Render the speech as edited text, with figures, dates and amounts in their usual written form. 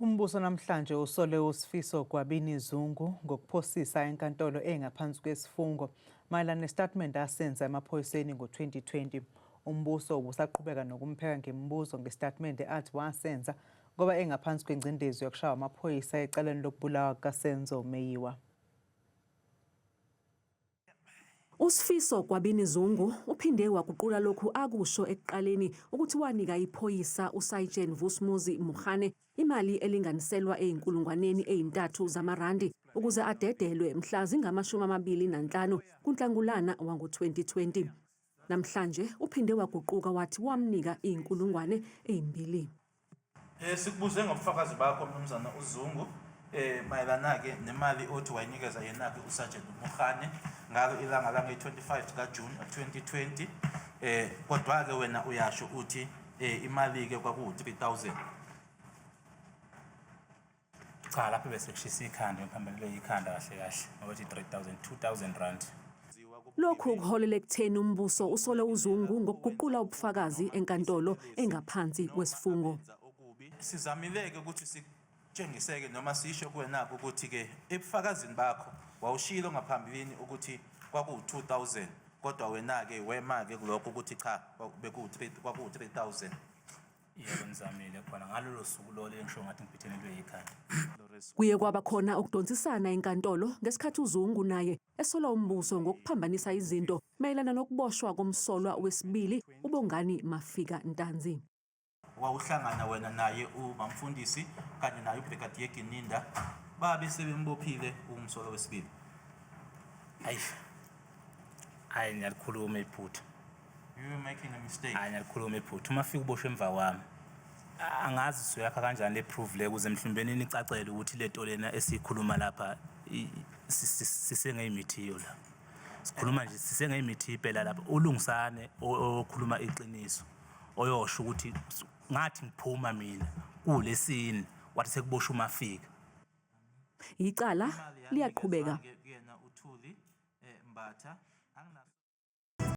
Umbuso namhlanje usole uSifiso Gwabini Zungu ngokuphosisa enkantolo engaphansi kwesifungo mayelana nesitatimende asenza emaphoyiseni ngo-2020. Umbuso ubusaqhubeka nokumpheka ngemibuzo ngesitatimende athi wasenza ngoba engaphansi kwengcindezi yokushawa amaphoyisa ecaleni lokubulawa kukaSenzo Meyiwa. USifiso Gwabini Zungu uphinde waguqula lokhu akusho ekuqaleni ukuthi wanika iphoyisa uSayitsheni Vusumuzi Mogane imali elinganiselwa eyinkulungwaneni eyintathu zamarandi ukuze adedelwe mhla zingama-25 kuNhlangulana wango-2020. Namhlanje uphinde waguquka wathi wamnika iy'nkulungwane ey'mbili. Sikubuze ngobufakazi bakho, mnumzana uZungu, mayelana ke nemali othi wayinikeza yena ke uSergeant Mogane ngalo ilanga lange 25 ka June 2020, kodwa ke wena uyasho uthi imali ke kwaku 3000. Cha, lapho bese kushisa ikhanda, ngiphambanelwe ikhanda kahle kahle ngokuthi 3000, R2000. Lokhu kuholela ekutheni umbuso usole uZungu ngokuguqula ubufakazi enkantolo engaphansi kwesifungo. Sizamileke ukuthi sitshengiseke noma sisho kuwena ukuthi ke ebufakazini bakho wawushilo ngaphambilini ukuthi kwaku 2000, kodwa wena ke wema ke kulokho ukuthi cha, beku 3, kwaku 3000. Yebo, ngizamile khona ngalolo suku lolo engisho ngathi ngiphethenelwe ikhanda. Kuye kwaba khona ukudonsisana enkantolo ngesikhathi uZungu naye esola umbuso ngokuphambanisa izinto mayelana nokuboshwa komsolwa wesibili uBongani Mafika Ntanzi. Wawuhlangana wena naye umamfundisi kanye naye uBrigadier Gininda, babe sebembophile umsolo wesibili. Hayi, hayi, ngiyalikhuluma iphutha. You were making a mistake. Hayi, ngiyalikhuluma iphutha. Uma fika uboshwe emva kwami, angazi soyakha kanjani le proof le ukuze mhlawumbe nicacele ukuthi le nto lena esiyikhuluma lapha sisengeyimithiyo la. Sikhuluma nje sisengeyimithiyo impela lapha. Ulungisane okhuluma iqiniso oyosho ukuthi ngathi ngiphuma mina kulesini wathi sekuboshwa uMafika. Icala Imali liyaqhubeka. yanikezwa-ke kuyena uThuli Mbatha. Anginaso.